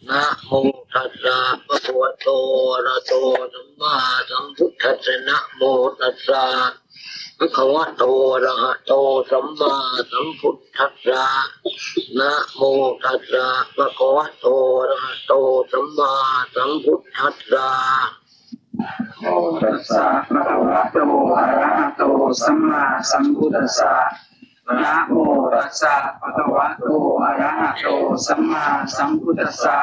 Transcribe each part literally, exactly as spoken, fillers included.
Namo tassa bhagavato arahato sammāsambuddhassa. Namo tassa bhagavato arahato sammāsambuddhassa. Namo tassa bhagavato arahato sammāsambuddhassa. Namo tassa bhagavato arahato sammāsambuddhassa. Namo tassa bhagavato arahato sammāsambuddhassa.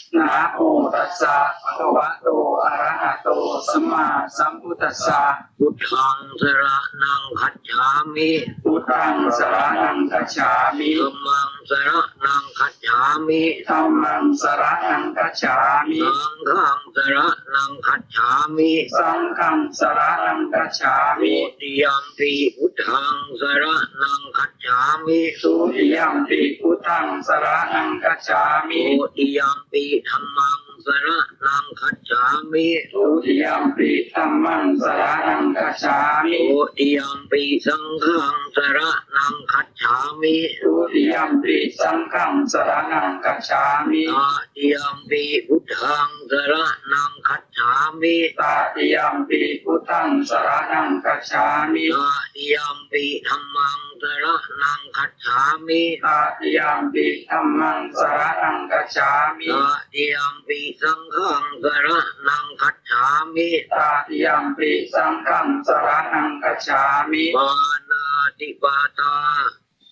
Namo tassa bhagavato arahato sammāsambuddhassa. Buddhaṃ saraṇaṃ gacchāmi. Buddhaṃ saraṇaṃ gacchāmi. Dhammaṃ saraṇaṃ gacchāmi. Dhammaṃ saraṇaṃ gacchāmi. Saṅghaṃ saraṇaṃ gacchāmi. Saṅghaṃ saraṇaṃ gacchāmi. Dutiyampi buddhaṃ saraṇaṃ gacchāmi. Dutiyampi buddhaṃ saraṇaṃ gacchāmi. Dutiyampi dhammaṃ saraṇaṃ gacchāmi. Dutiyampi dhammaṃ saraṇaṃ gacchāmi. Dutiyampi saṅghaṃ saraṇaṃ gacchāmi. Dutiyampi saṅghaṃ saraṇaṃ gacchāmi. Tatiyampi buddhaṃ saraṇaṃ gacchāmi. Tatiyampi buddhaṃ saraṇaṃ gacchāmi. Tatiyampi dhammaṃ saraṇaṃ gacchāmi. Tatiyampi dhammaṃ saraṇaṃ gacchāmi. Tatiyampi saṅghaṃ saraṇaṃ gacchāmi. Tatiyampi saṅghaṃ saraṇaṃ gacchāmi. Pāṇātipātā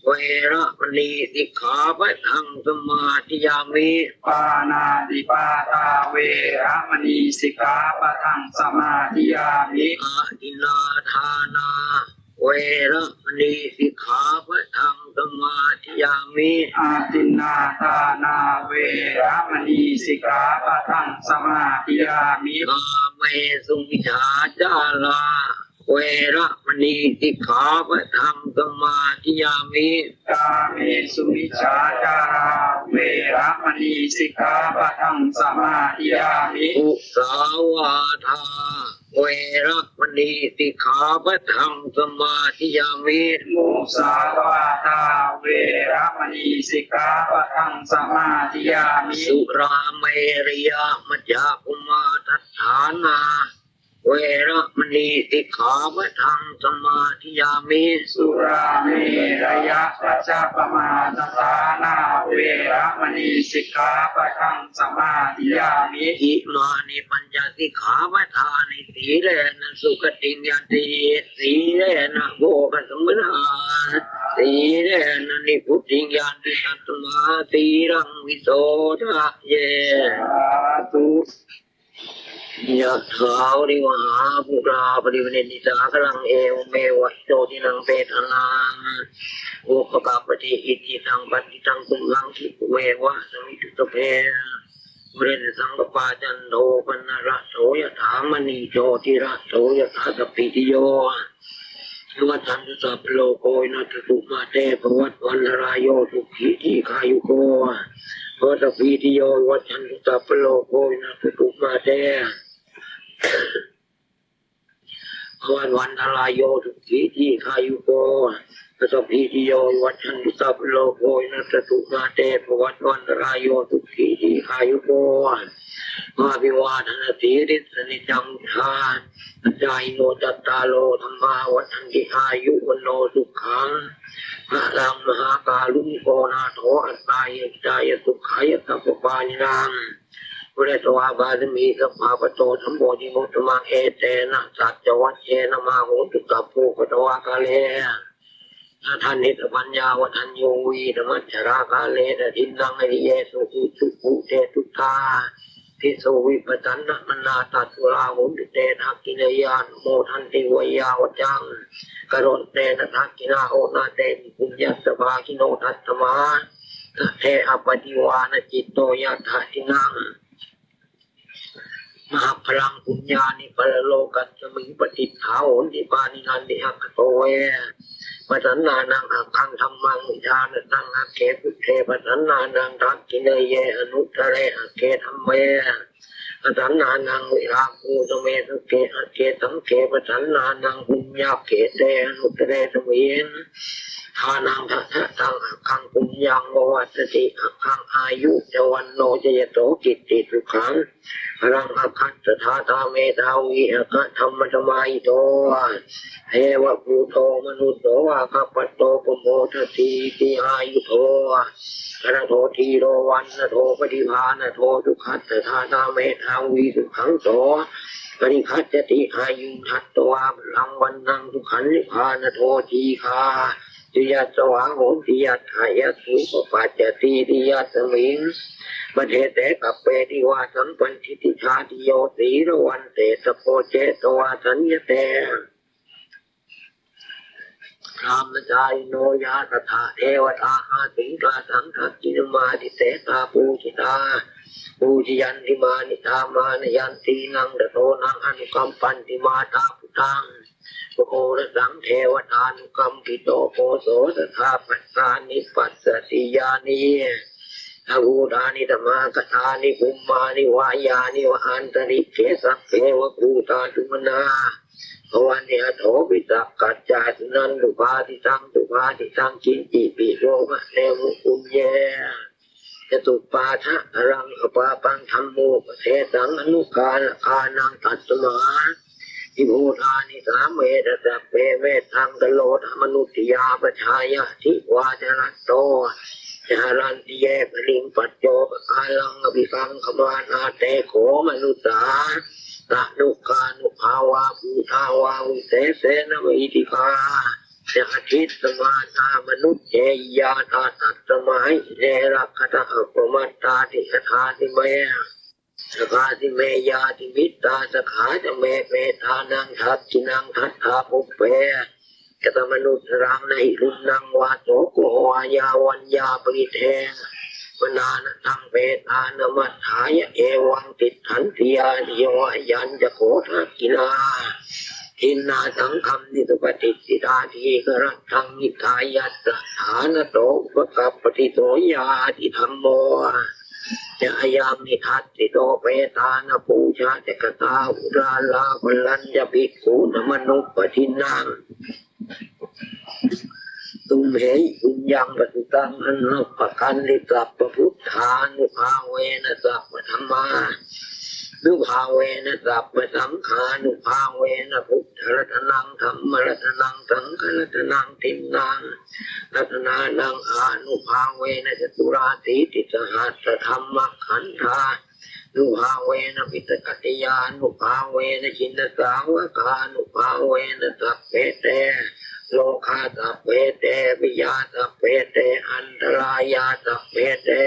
veramaṇī sikkhāpadaṃ samādiyāmi. Pāṇātipātā veramaṇī sikkhāpadaṃ samādiyāmi. Adinnādānā veramaṇī sikkhāpadaṃ samādiyāmi. Adinnādānā veramaṇī sikkhāpadaṃ samādiyāmi. Kāmesu micchācārā veramaṇī sikkhāpadaṃ samādiyāmi. Kāmesu micchācārā veramaṇī sikkhāpadaṃ samādiyāmi. Musāvādā veramaṇī sikkhāpadaṃ samādiyāmi. Musāvādā veramaṇī sikkhāpadaṃ samādiyāmi. Surāmerayamajjapamādaṭṭhānā veramaṇī sikkhāpadaṃ samādiyāmi. Surāmerayamajjapamādaṭṭhānā veramaṇī sikkhāpadaṃ samādiyāmi. Imāni pañca sikkhāpadāni. Sīlena sugatiṃ yanti, sīlena bhogasampadā, sīlena nibbutiṃ yanti, tasmā sīlaṃ visodhaye. Sādhu. Yathā vārivahā pūrā paripūrenti sāgaraṃ, evameva ito dinnaṃ petānaṃ upakappati. Icchitaṃ patthitaṃ tumhaṃ khippameva samijjhatu, sabbe pūrentu saṅkappā, cando paṇṇaraso yathā, maṇi jotiraso yathā. Sabbītiyo vivajjantu sabbarogo vinassatu, mā te bhavatvantarāyo sukhī dīghāyuko bhava. Sabbītiyo vivajjantu sabbarogo vinassatu, mā te bhavatvantarāyo sukhī dīghāyuko bhava. Sabbītiyo vivajjantu sabbarogo vinassatu, mā te bhavatvantarāyo sukhī dīghāyuko bhava. Abhivādanasīlissa niccaṃ vuḍḍhāpacāyino cattāro dhammā vaḍḍhanti, āyu vaṇṇo sukhaṃ balaṃ. Mahākāruṇiko nātho atthāya hitāya sukhāya sabbapāṇinaṃ pūretvā pāramī sabbā patto sambodhimuttamaṃ. Etena saccavajjena mā hontu sabbupaddavā. Kāle dadanti sapaññā vadaññū vītamaccharā, kālena dinnaṃ ariyesu ujubhūtesu tādisu vippasannamanā. Tassa vipulā hoti te dakkhiṇā, yā numodanti veyyāvaccaṃ karonti te dakkhiṇā, onā tepi puññassa bhāgino. Tasmā dade appaṭivānacitto yattha dinnaṃ mahapphalaṃ, puññāni paralokasmiṃ patiṭṭhā honti pāṇinanti. Aggato ve pasannānaṃ aggaṃ dhammaṃ vijānataṃ, agge buddhe pasannānaṃ dakkhiṇeyye anuttare, agge dhamme pasannānaṃ virāgūpasame sukhe agge saṅghe pasannānaṃ puññakkhette anuttare. Tasmiṃ ṭhānaṃ ṭhānattaṃ aggaṃ puññaṃ pavaḍḍhati aggaṃ āyu ca vaṇṇo ca yaso kitti sukhaṃ balaṃ. Aggassa dātā medhāvī aggadhammasamāhito devabhūto manusso vā aggappatto pamodatīti. Āyudo balado dhīro vaṇṇado paṭibhāṇado sukhassa dātā medhāvī sukhaṃ so adhigacchati āyuṃ datvā balaṃ vaṇṇaṃ sukhañca paṭibhāṇado dīghāyu yasavā hoti yattha yatthūpapajjatīti. Yasmiṃ padese kappeti vāsaṃ paṇḍitajātiyo sīlavantettha bhojetvā saññate brahmacārino yā tattha devatā āsuṃ tāsaṃ dakkhiṇamādise tā pūjitā pūjayanti mānitā mānayanti naṃ tato naṃ anukampanti mātā puttaṃ va orasaṃ devatānukampito poso sadā bhadrāni passati. Yānīdha bhūtāni samāgatāni bhummāni vā yāni va antalikkhe sabbeva bhūtā sumanā bhavantu athopi sakkacca suṇantu bhāsitaṃ. Subhāsitaṃ kiñcipi vo bhaṇemu puññe ca suppādakaraṃ apāpaṃ dhammopadesaṃ anukārakānaṃ. Tasmā hi bhūtā nisāmetha sabbe mettaṃ karotha mānusiyā pajāya divā ca ratto ca haranti ye baliṃ paccopakāraṃ abhikaṅkhamānā te kho manussā tanukānubhāvā bhūtā visesena mahiddhikā ca adissamānā manussehi ñātā tasmā hi ne rakkhatha appamattā ti adāsi me akāsi me ñātimittā sakhā ca me petānaṃ dakkhiṇaṃ dajjā pubbe katamanussaraṃ. Na hi ruṇṇaṃ vā soko vā yā vaññā paridevanā na taṃ petānamatthāya evaṃ tiṭṭhanti ñātayo. Ayañca kho dakkhiṇā dinnā saṅghamhi supatiṭṭhitā dīgharattaṃ hitāyassa ṭhānaso upakappati. So ñātidhammo ca ayaṃ nidassito petāna pūjā ca katā uḷārā balañca bhikkhūnamanuppadinnaṃ. Tumhehi puññaṃ pasutaṃ anappakanti sabbabuddhānubhāvena sabbadhammānubhāvena sabbasaṅghānubhāvena buddharatanaṃ dhammaratanaṃ saṅgharatanaṃ tiṇṇaṃ ratanānaṃ ānubhāvena caturāsītisahassadhammakkhandhānubhāvena piṭakattayānubhāvena jinasāvakānubhāvena sabbe te rogā sabbe te bhayā sabbe te antarāyā sabbe te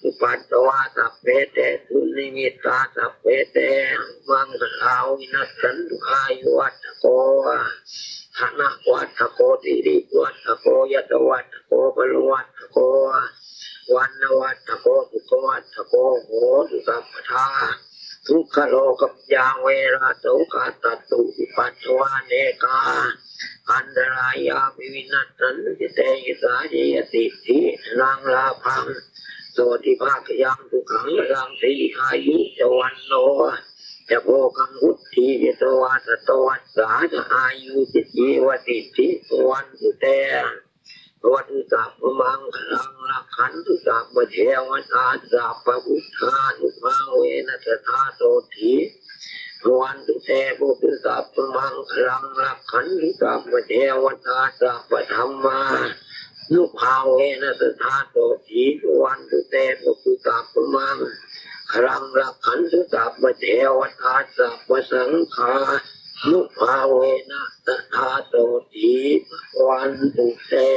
upaddavā sabbe te dunnimittā sabbe te avamaṅgalā vinassantu. Āyuvaḍḍhako dhanavaḍḍhako sirivaḍḍhako yasavaḍḍhako balavaḍḍhako vaṇṇavaḍḍhako sukhavaḍḍhako hotu sabbadā. Dukkharogabhayā verā sokā sattu cupaddavā anekā antarāyāpi vinassantu ca tejasā. Jayasiddhi dhanaṃ lābhaṃ sotthi bhāgyaṃ sukhaṃ balaṃ siri āyu ca vaṇṇo ca bhogaṃ vuḍḍhī ca yasavā satavassā ca āyū ca jīvasiddhī bhavantu te. Bhavatu sabbamaṅgalaṃ rakkhantu sabbadevatā sabbabuddhānubhāvena sadā sotthī bhavantu te. Bhavatu sabbamaṅgalaṃ rakkhantu sabbadevatā sabbadhammānubhāvena sadā sotthī bhavantu te. Bhavatu sabbamaṅgalaṃ rakkhantu sabbadevatā sabbasaṅghānubhāvena sadā sotthī bhavantu te.